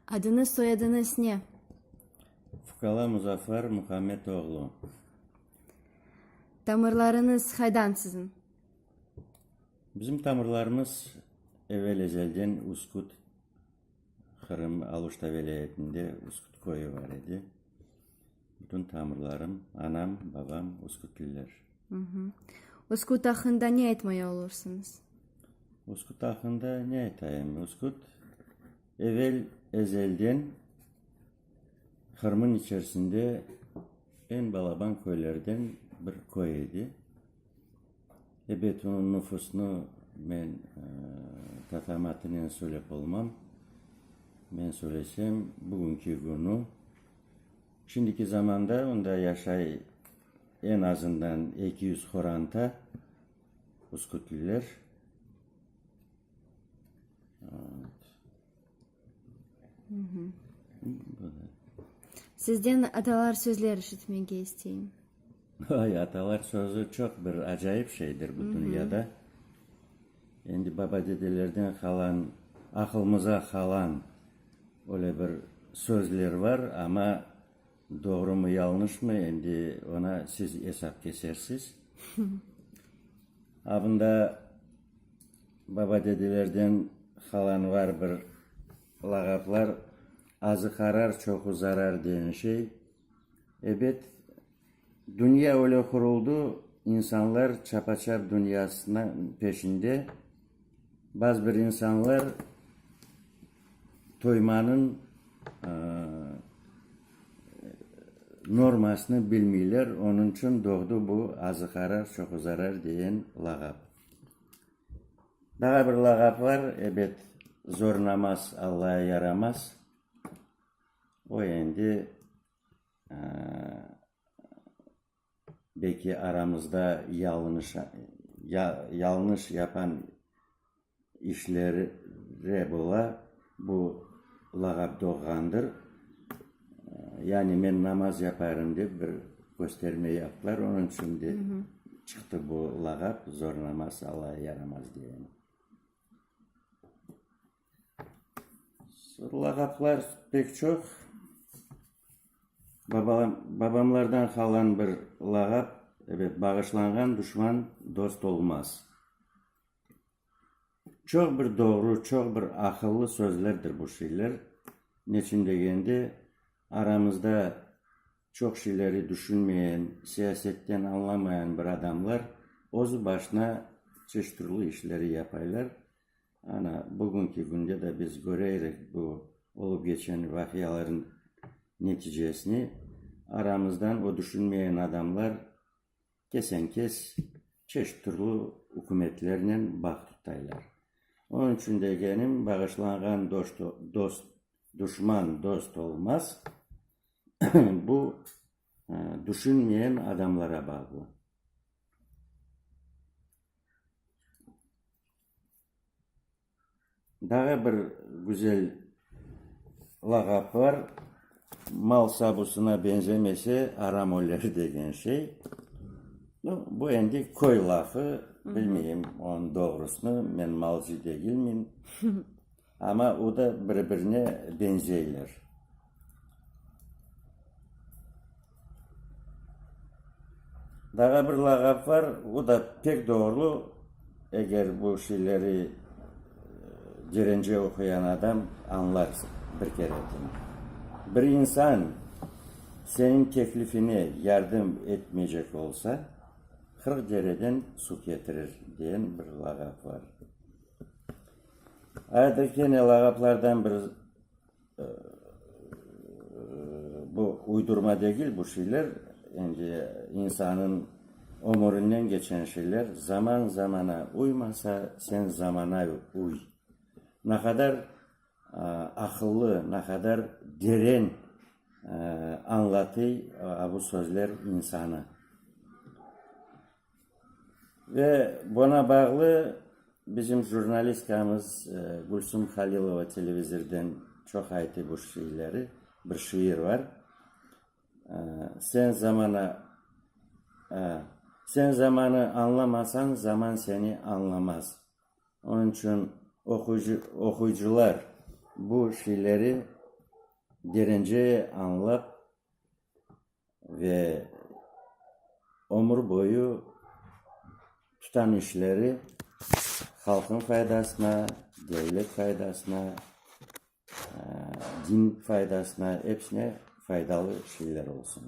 Adıñız, soyadıñız ne? Fukala Muzafar Muhammed oğlu. Tamırlarıñız qaydan siziñ? Bizim tamırlarımız evel-ezelden Üsküt, Qırım, Aluşta vilâyetinde Üsküt köyü bar edi. Bütün tamırlarım, anam, babam üskütliler. Üsküt aqqında ne aytmaya olursıñız? Üsküt aqqında ne aytayım? Üsküt evel-ezelden Qırımnıñ içerisinde eñ balaban köylerden bir köy edi. Ebet, onıñ nufusını men tatamatınen söylep olmam. Men söylesem, bugünki künü, şimdiki zamanda onda yaşay eñ azından 200 qoranta, üskütliler. Sizden atalar sözler işitmege isteyim. Ay, atalar sözü çoq bir acayip şeydir bu dünyada. Endi baba-dedelerden qalan, aqılımıza qalan öyle bir sözler bar, amma doğrumı, yañlışmı, endi ona siz esap kesersiz. A bunda baba-dedelerden qalan var bir lağaplar, azı qarar, çoqu zarar degen şey. Ebet, dünya öyle quruldı, insanlar çapa-çap dünyasına peşinde. Bazı bir insanlar toymanıñ normasını bilmeyler, onıñ içün doğdı bu azı qarar, çoqu zarar degen lağap. Daa bir lağap bar, ebet, zor namaz Allaya yaramaz. O endi belki aramızda yalıñış yapan işlere bola bu lağap doğğandır. Yani men namaz yaparım dep bir kösterme yaptılar, onıñ içün de çıqtı bu lağap, zor namaz Allaya yaramaz degen. Lağaplar pek çoq. Babamlardan qalğan bir lağap, ebet, bağışlanğan duşman dost olmaz. Çoq bir doğru, çoq bir aqıllı sözlerdir bu şeyler. Neçün degende, aramızda çoq şeyleri düşünmeyen, siyasetten añlamayan bir adamlar özü başına çeşit türlü işleri yapaylar. Ana, bugünki künde de biz köreyrik bu olıp keçen vaqialarnıñ neticesini, aramızdan o düşünmeyen adamlar kesen-kes çeşit türlü ükümetlernen bağ tutaylar. Onıñ içün degenim, bağışlanğan dost, duşman dost olmaz, bu düşünmeyen adamlara bağlı. Daa bir güzel lağap bar, mal sabusına beñzemese, aram öler degen şey. Nu, bu endi köy lafı, bilmeyim onıñ doğrusını, men malcı degilmim. Amma o da bir-birine beñzeyler. Daa bir lağap bar, o da pek doğru, eger bu şeyleri derence oquyan adam añlar bir kereden. Bir insan seniñ teklifine yardım etmeycek olsa, 40 dereden suv ketirir, degen bir lağap bar. Ayda kene lağaplardan bir Bu uydurma degil, bu şeyler, endi insanıñ ömürinden keçen şeyler. Zaman zamana uymasa, sen zamana uy. Naqadar aqıllı, naqadar deren añlatıy bu sözler insanı. Ve buna bağlı bizim jurnalistkamız Gülsüm Halilova televizorden çoq aytı bu şeyleri, bir şiir var. Sen zamana, sen zamanı añlamasañ, zaman seni añlamaz. Onıñ içün oquyıcılar bu şeyleri. Derence añlap ve ömür boyu tutan işleri halqnıñ faydasına, devlet faydasına, din faydasına, episine faydalı şeyler olsun.